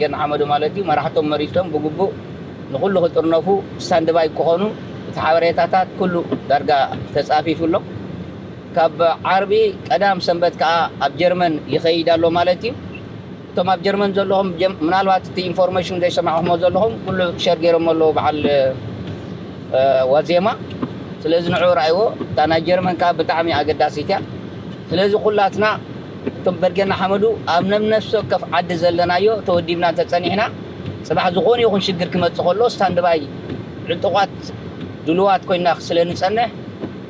ገና ሓመዱ ማለት እዩ። መራሕቶም መሪጾም ብግቡእ ንኹሉ ክጥርነፉ ስታንድባይ ክኾኑ እቲ ሓበሬታታት ኩሉ ዳርጋ ተጻፊፉ ኣሎ። ካብ ዓርቢ ቀዳም ሰንበት ከኣ ኣብ ጀርመን ይኸይድ ኣሎ ማለት እዩ። እቶም ኣብ ጀርመን ዘለኹም ጀም-፣ ምናልባት እቲ ኢንፎርሜሽን ዘይሰማዕኹሞ ዘለኹም ኩሉ ሸር ገይሮም ኣለዉ በዓል፣ እ፣ ዋዜማ። ስለዚ ንዑ ረኣይዎ። እታ ናይ ጀርመን ከኣ ብጣዕሚ ኣገዳሲት እያ። ስለዚ ኩላትና እቶም በርጌና ሓመዱ ኣብ ነብነፍሲ ወከፍ ዓዲ ዘለናዮ ተወዲብና እንተጸኒሕና፣ ጽባሕ ዝኾነ ይኹን ሽግር ክመጽእ ከሎ ስታንድባይ ዕጡቓት ድሉዋት ኮይና ስለ ንጸንሕ፣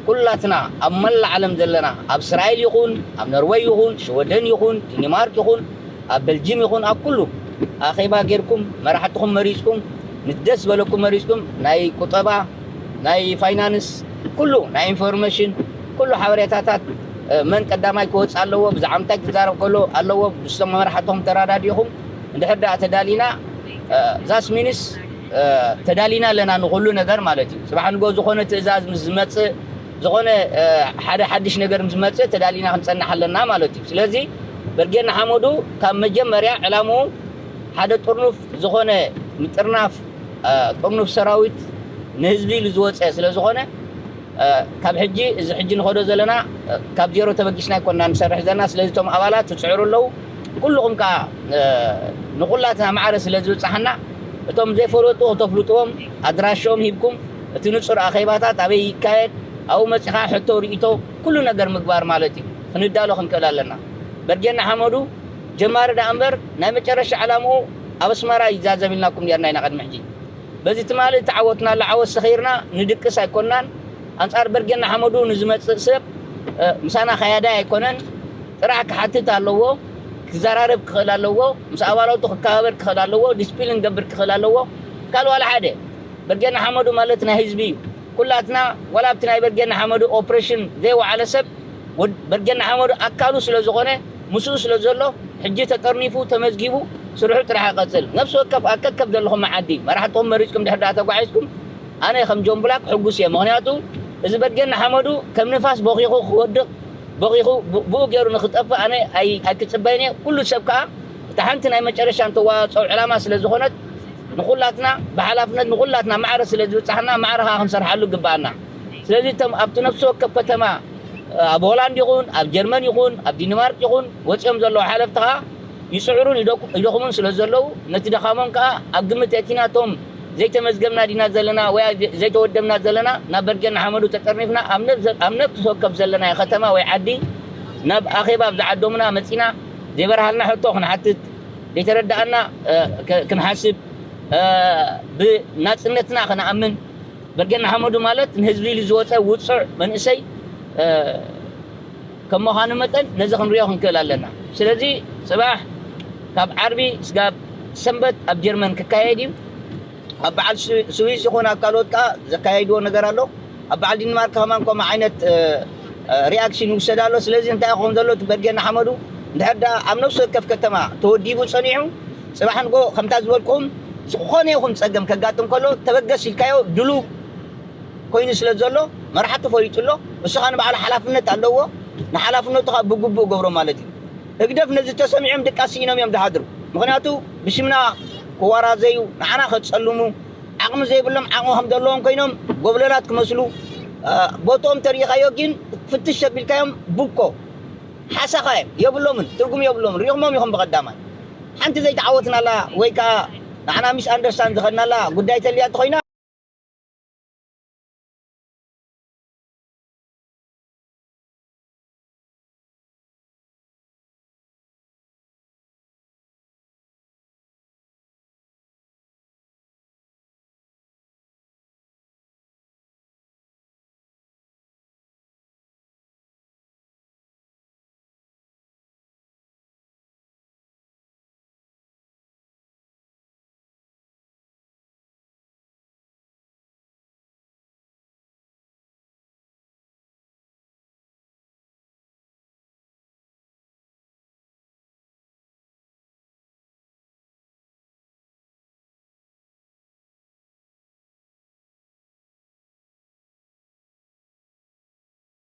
ኩላትና ኣብ መላእ ዓለም ዘለና፣ ኣብ እስራኤል ይኹን፣ ኣብ ኖርወይ ይኹን፣ ሽወደን ይኹን፣ ዲንማርክ ይኹን፣ ኣብ በልጅም ይኹን፣ ኣብ ኩሉ ኣኼባ ጌርኩም፣ መራሕትኹም መሪጽኩም፣ ንደስ በለኩም መሪጽኩም፣ ናይ ቁጠባ፣ ናይ ፋይናንስ፣ ኩሉ ናይ ኢንፎርሜሽን፣ ኩሉ ሓበሬታታት፣ እ፣ መን ቀዳማይ ክወጽእ ኣለዎ፣ ብዛዕባ እንታይ ክዛረብ ከሎ ኣለዎ፣ ምስቶም መራሕትኹም ተረዳዲእኹም፣ እንድሕር ደኣ ተዳሊና፣ እ፣ ዛስ ሚንስ፣ እ፣ ተዳሊና ኣለና ንኹሉ ነገር ማለት እዩ። ጽባሕ ንግሆ ዝኾነ ትእዛዝ ምስ ዝመጽእ፣ ዝኾነ፣ እ፣ ሓደ ሓድሽ ነገር ምስ ዝመጽእ ተዳሊና ክንጸንሕ ኣለና ማለት እዩ። ስለዚ በርጌድ ንሓመዱ ካብ መጀመርያ ዕላምኡ ሓደ ጥርኑፍ ዝኾነ ምጥርናፍ፣ እ፣ ጥርኑፍ ሰራዊት ንህዝቢ ኢሉ ዝወጸ ስለ ዝኾነ፣ እ፣ ካብ ሕጂ፣ እዚ ሕጂ ንኸዶ ዘለና፣ እ፣ ካብ ዜሮ ተበጊስና ኣይኮንና ንሰርሕ ዘለና። ስለዚ እቶም ኣባላት ትጽዕሩ ኣለዉ። ኩልኹም ከኣ፣ እ፣ ንኹላትና ማዕረ ስለ ዝብጽሓና፣ እቶም ዘይፈለጡ ክተፍልጥዎም ኣድራሽኦም ሂብኩም፣ እቲ ንጹር ኣኼባታት ኣበይ ይካየድ፣ ኣብኡ መጺኻ ሕቶ ርእይቶ ኩሉ ነገር ምግባር ማለት እዩ። ክንዳሎ ክንክእል ኣለና። በርጌድ ንሓመዱ ጀማሪ ደኣ እምበር ናይ መጨረሻ ዕላምኡ ኣብ ኣስመራ ይዛዘም ኢልናኩም ኔርና ኢና ቅድሚ ሕጂ። በዚ ትማሊ እተዓወትናሉ ዓወት ሰኺርና ንድቅስ ኣይኮንናን። ኣንጻር በርጌድ ንሓመዱ ንዝመጽእ ሰብ፣ እ፣ ምሳና ከያዳይ ኣይኮነን። ጥራሕ ክሓትት ኣለዎ፣ ክዘራረብ ክኽእል ኣለዎ፣ ምስ ኣባላቱ ክከባበር ክኽእል ኣለዎ፣ ዲስፕሊን ክገብር ክኽእል ኣለዎ። ካልእ ዋላ ሓደ። በርጌድ ንሓመዱ ማለት ናይ ህዝቢ እዩ። ኩላትና፣ ዋላ ኣብቲ ናይ በርጌድ ንሓመዱ ኦፕሬሽን ዘይወዓለ ሰብ፣ ወድ-፣ በርጌድ ንሓመዱ ኣካሉ ስለ ዝኾነ፣ ምስኡ ስለ ዘሎ፣ ሕጂ ተጠርኒፉ፣ ተመዝጊቡ፣ ስርሑ ጥራሕ ይቐጽል። ነፍሲ ወከፍ ኣብ ከከብ ዘለኹም መዓዲ፣ መራሕትኹም መሪጽኩም ድሕር ደኣ ተጓዒዝኩም፣ ኣነ ከም ጆን ብላክ ሕጉስ እየ። ምኽንያቱ፣ እዚ በርጌድ ንሓመዱ ከም ንፋስ ቦኺኹ ክወድቕ፣ ቦኺኹ ብ-፣ ብኡ ገይሩ ንኽጠፍእ ኣነ ኣይ-፣ ኣይክጽበይን እየ። ኩሉ ሰብ ከኣ፣ እታ ሓንቲ ናይ መጨረሻ እንተዋጽኦ ዕላማ ስለ ዝኾነት፣ ንኹላትና ብሓላፍነት ንኹላትና ማዕረ ስለ ዝብጻሕና፣ ማዕረ ከኣ ክንሰርሓሉ ይግብኣና። ስለዚ እቶም ኣብቲ ነፍሲ ወከፍ ከተማ፣ ኣብ ሆላንድ ይኹን፣ ኣብ ጀርመን ይኹን፣ ኣብ ዲንማርክ ይኹን፣ ወጺኦም ዘለዉ ሓለፍቲ ከኣ ይጽዕሩን ይደኩ-፣ ይደኽሙን ስለ ዘለዉ፣ ነቲ ድኻሞም ከኣ ኣብ ግምት የእቲና፣ እቶም ዘይተመዝገብና ዲና ዘለና ወይ ኣይ-፣ ዘይተወደብና ዘለና፣ ናብ በርጌድ ንሓመዱ ተጠርኒፍና፣ ኣብ ነብ-፣ ኣብ ነፍሲ ወከፍ ዘለናዮ ከተማ ወይ ዓዲ፣ ናብ ኣኼባ ኣብ ዝዓደሙና መጺና፣ ዘይበርሃልና ሕቶ ክንሓትት፣ ዘይተረድኣና፣ እ፣ ከ-፣ ክንሓስብ፣ እ፣ ብናጽነትና ክንኣምን፣ በርጌድ ንሓመዱ ማለት ንህዝቢ ኢሉ ዝወጸ ውጹዕ መንእሰይ፣ እ፣ ከም ምዃኑ መጠን ነዚ ክንሪኦ ክንክእል ኣለና። ስለዚ ጽባሕ ካብ ዓርቢ ስጋብ ሰንበት ኣብ ጀርመን ክካየድ እዩ። ኣብ በዓል ስዊ-፣ ስዊስ ይኹን ኣብ ካልኦት ከኣ ዘካየድዎ ነገር ኣሎ። ኣብ በዓል ዲንማርክ ከማን ከምኡ ዓይነት፣ እ፣ እ፣ ሪኣክሽን ይውሰድ ኣሎ። ስለዚ እንታይ ክኸውን ዘሎ እቲ በርጌድ ንሓመዱ እንድሕር ደኣ ኣብ ነፍሲ ወከፍ ከተማ ተወዲቡ ጸኒሑ፣ ጽባሕ ንግሆ ከምታ ዝበልኩኹም ዝኾነ ይኹን ጸገም ከጋጥም ከሎ ተበገስ ኢልካዮ ድሉው ኮይኑ ስለ ዘሎ መራሕቲ ፈሊጡ ኣሎ። እሱ ኸኣ ንባዕሉ ሓላፍነት ኣለዎ። ንሓላፍነቱ ኸኣ ብግቡእ ገብሮ ማለት እዩ። ህግደፍ ነዚ ተሰሚዖም ድቃስ ስኢኖም እዮም ዝሓድሩ። ምኽንያቱ ብሽምና ክወራዘዩ፣ ንዓና ከጸልሙ፣ ዓቕሚ ዘይብሎም ዓቕሚ ከም ዘለዎም ኮይኖም ጎብለላት ክመስሉ፣ እ፣ ቦትኦም ተሪኢኻዮ ግን ፍትሽ ኣቢልካዮም ቡኮ ሓሳኻ እዮም። የብሎምን፣ ትርጉም የብሎምን። ሪኹሞም ኢኹም ብቐዳማይ። ሓንቲ ዘይተዓወትናላ ወይ ከኣ ንዓና ሚስ ኣንደርስታንድ ዝኸድናላ ጉዳይ ተልያ እንተኾይና፣